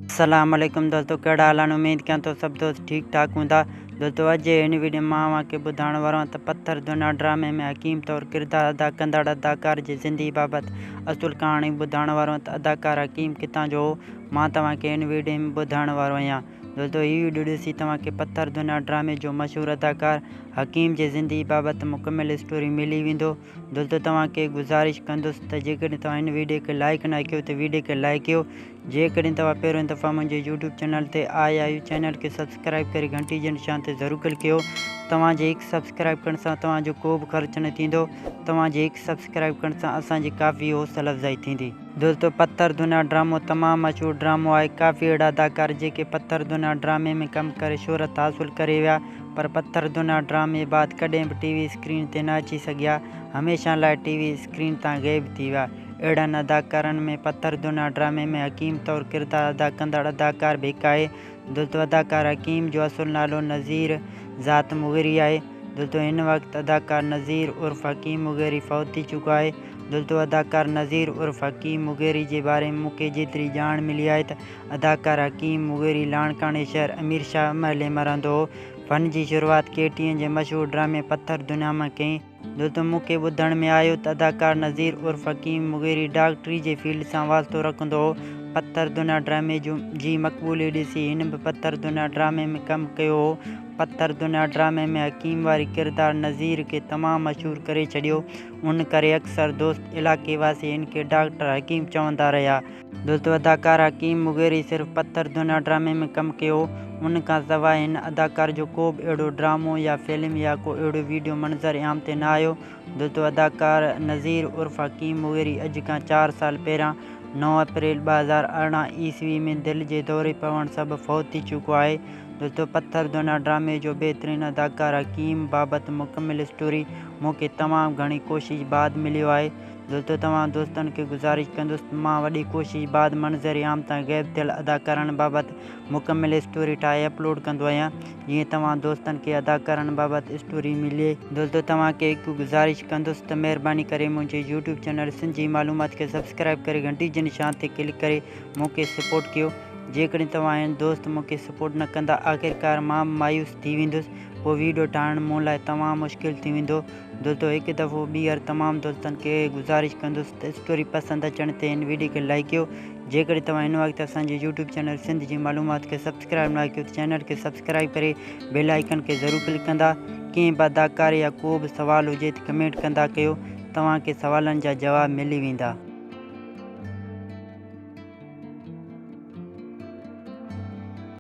السلام عليڪم دوستو ڪهڙا حال آهن اميد ڪيان ٿو سڀ دوست ٺيڪ ٺاڪ هوندا دوستو اڄ جي هن ويڊيو مان اوهان کي ٻڌائڻ وارو آهيان ته پٿر دنيا ڊرامي ۾ حڪيم طور ڪردار ادا ڪندڙ اداڪار جي زندگي بابت اصل ڪهاڻي ٻڌائڻ وارو آهيان ته اداڪار حڪيم ڪٿان جو هو مان توهان کي هن ويڊيو ۾ ٻڌائڻ وارو آهيان دوستو هي ويڊيو ڏسي توهان کي پٿر دنيا ڊرامي جو مشهور اداڪار حڪيم جي زندگي بابت مڪمل اسٽوري ملي ويندو دوستو توهان کي گذارش ڪندس ته جيڪڏهن توهان هن ويڊيو کي لائيڪ نه ڪيو ته ويڊيو کي لائيڪ ڪيو جيڪڏهن توهان پهريون دفعا منهنجي يوٽيوب چينل تي آيا آهيو چينل کي سبسڪرائيب ڪري گهنٽي جي نشان تي ضرور ڪلڪ ڪيو توهان جي هڪ سبسڪرائيب ڪرڻ سان توهان جو ڪو به خرچ نه ٿيندو توهان جي هڪ سبسڪرائيب ڪرڻ سان اسان جي ڪافي حوصله افزائي ٿيندي. دوستو پٿر دنيا ڊرامو تمام مشهور ڊرامو آهي ڪافي اهڙا اداڪار جيڪي پٿر دنيا ڊرامي ۾ ڪم ڪري شهرت حاصل ڪري ويا پر پٿر دنيا ڊرامي بعد ڪڏهن به ٽي وي اسڪرين تي نه اچي سگهيا هميشه لاء ٽي وي اسڪرين تان غيب ٿي ويا اهڙن اداڪارن ۾ پٿر دنيا ڊرامي ۾ حڪيم طور ڪردار ادا ڪندڙ اداڪار به هڪ آهي دوستو اداڪار حڪيم جو اصل نالو نذير ذات مغيري آهي دوستو هن وقت اداڪار نذير عرف حڪيم مغيري فوت ٿي چڪو آهي دوستو اداڪار نذير عرف حڪيم مغيري جي باري ۾ مون کي جيتري ڄاڻ ملي آهي ته اداڪار حڪيم مغيري لاڙڪاڻي شهر امير شاهه محلي ۾ رهندو هو. فن جي شروعات ڪي ٽي اين جي مشهور ڊرامي پٿر دنيا مان ڪئي. دوستو مون کي ٻڌڻ ۾ آيو ته اداڪار نذير عرف حڪيم مغيري ڊاڪٽري جي فيلڊ سان واسطو رکندو هو. پٿر دنيا ڊرامي جي مقبولي ڏسي هن به پٿر دنيا ڊرامي ۾ ڪم ڪيو هو. پٿر دنيا ڊرامي ۾ حڪيم واري ڪردار نذير کي تمام مشهور ڪري ڇڏيو. ان ڪري اڪثر دوست علائقي واسي هن کي ڊاڪٽر حڪيم چوندا رهيا. دوستو اداڪار حڪيم مغيري صرف پٿر دنيا ڊرامي ۾ ڪم ڪيو هو ان کان سواء هن اداڪار جو ڪو به اهڙو ڊرامو يا فلم يا ڪو اهڙو ويڊيو منظر عام تي نه آيو. دوستو اداڪار نذير عرف حڪيم مغيري اڄ کان چار سال پهريان نو اپريل 2018 عيسوي ۾ دل جي دوري پوڻ سبب فوت ٿي چڪو آهي. دوستو پٿر دنيا ڊرامي جو بهترين اداڪار حڪيم بابت مڪمل اسٽوري مون کي تمام گهڻي ڪوشش بعد مليو آهي دوستو توهان دوستن کي گذارش ڪندس ته مان وڏي ڪوشش بعد منظر عام تان غيب ٿيل اداڪارن بابت مڪمل اسٽوري ٺاهي اپلوڊ ڪندو آهيان جيئن توهان دوستن کي اداڪارن بابت اسٽوري ملي. دوستو توهان کي هڪ گذارش ڪندس ته مهرباني ڪري منهنجي يوٽيوب چينل سنڌ جي معلومات کي سبسڪرائب ڪري گهنٽي جي نشان تي ڪلڪ ڪري مون کي سپورٽ ڪيو جيڪڏهن توهان ۽ دوست مون کي سپورٽ نه ڪندا آخرڪار مان به مايوس ٿي ويندس پوء ويڊيو ٺاهڻ مون لاء تمام مشڪل ٿي ويندو. دوستو هڪ دفعو ٻيهر تمام دوستن کي گذارش ڪندس ته اسٽوري پسند اچڻ تي هن ويڊيو کي لائيڪ ڪيو جيڪڏهن توهان هن وقت اسان جي يوٽيوب چينل سنڌ جي معلومات کي سبسڪرائب ناهي ڪيو ته چينل کي سبسڪرائب ڪري بيل آئيڪن کي ضرور ڪلڪ ڪندا ڪنهن به اداڪار يا ڪو به سوال هجي ته ڪمينٽ ڪندا ڪيو توهان کي سوالن جا جواب ملي ويندا.